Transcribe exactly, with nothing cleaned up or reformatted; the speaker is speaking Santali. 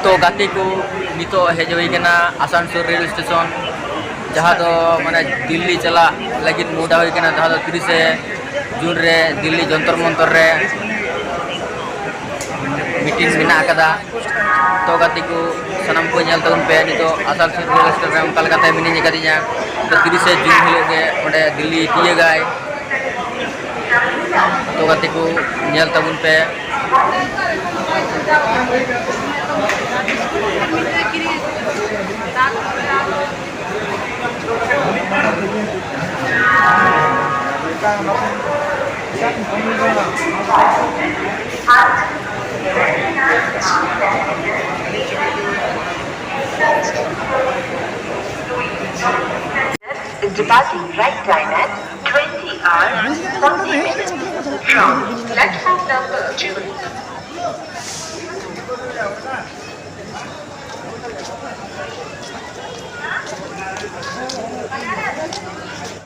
ᱛᱚ ᱜᱟᱛᱮ ᱠᱚ, ᱱᱤᱛᱚᱜ ᱦᱮᱡ ᱦᱩᱭ ᱠᱟᱱᱟ ᱟᱥᱟᱱᱥᱳᱞ ᱨᱮᱞ ᱥᱴᱮᱥᱚᱱ, ᱡᱟᱦᱟᱸ ᱫᱚ ᱢᱟᱱᱮ ᱫᱤᱞᱞᱤ ᱪᱟᱞᱟᱜ ᱞᱟᱹᱜᱤᱫ ᱢᱚᱦᱰᱟ ᱦᱩᱭ ᱠᱟᱱᱟ, ᱡᱟᱦᱟᱸ ᱫᱚ ᱛᱤᱨᱤᱥᱮ ᱡᱩᱱ ᱨᱮ ᱫᱤᱞᱞᱤ ᱡᱚᱱᱛᱚᱨ ᱢᱚᱱᱛᱚᱨ ᱨᱮ ᱢᱤᱴᱤᱝ ᱢᱮᱱᱟᱜ ᱟᱠᱟᱫᱟ᱾ ᱛᱚ ᱜᱟᱛᱮ ᱠᱚ, ᱥᱟᱱᱟᱢ ᱠᱚ ᱧᱮᱞ ᱛᱟᱵᱚᱱ ᱯᱮ, ᱱᱤᱛᱚᱜ ᱟᱥᱟᱱᱥᱳᱞ ᱨᱮᱞ ᱥᱴᱮᱥᱚᱱ ᱨᱮ ᱚᱱᱠᱟ ᱞᱮᱠᱟᱛᱮ ᱢᱤᱱᱟᱹᱧ ᱟᱠᱟᱫᱤᱧᱟ᱾ ᱛᱚ ᱛᱤᱨᱤᱥᱮ ᱡᱩᱱ ᱦᱤᱞᱳᱜ ᱜᱮ ᱚᱸᱰᱮ ᱫᱤᱞᱞᱤ ᱛᱤᱭᱟᱹᱜᱟᱭ᱾ ᱛᱚ ᱜᱟᱛᱮ ᱠᱚ, ᱧᱮᱞ ᱛᱟᱵᱚᱱ ᱯᱮ᱾ Departing right time at twenty hours forty minutes from platform number two.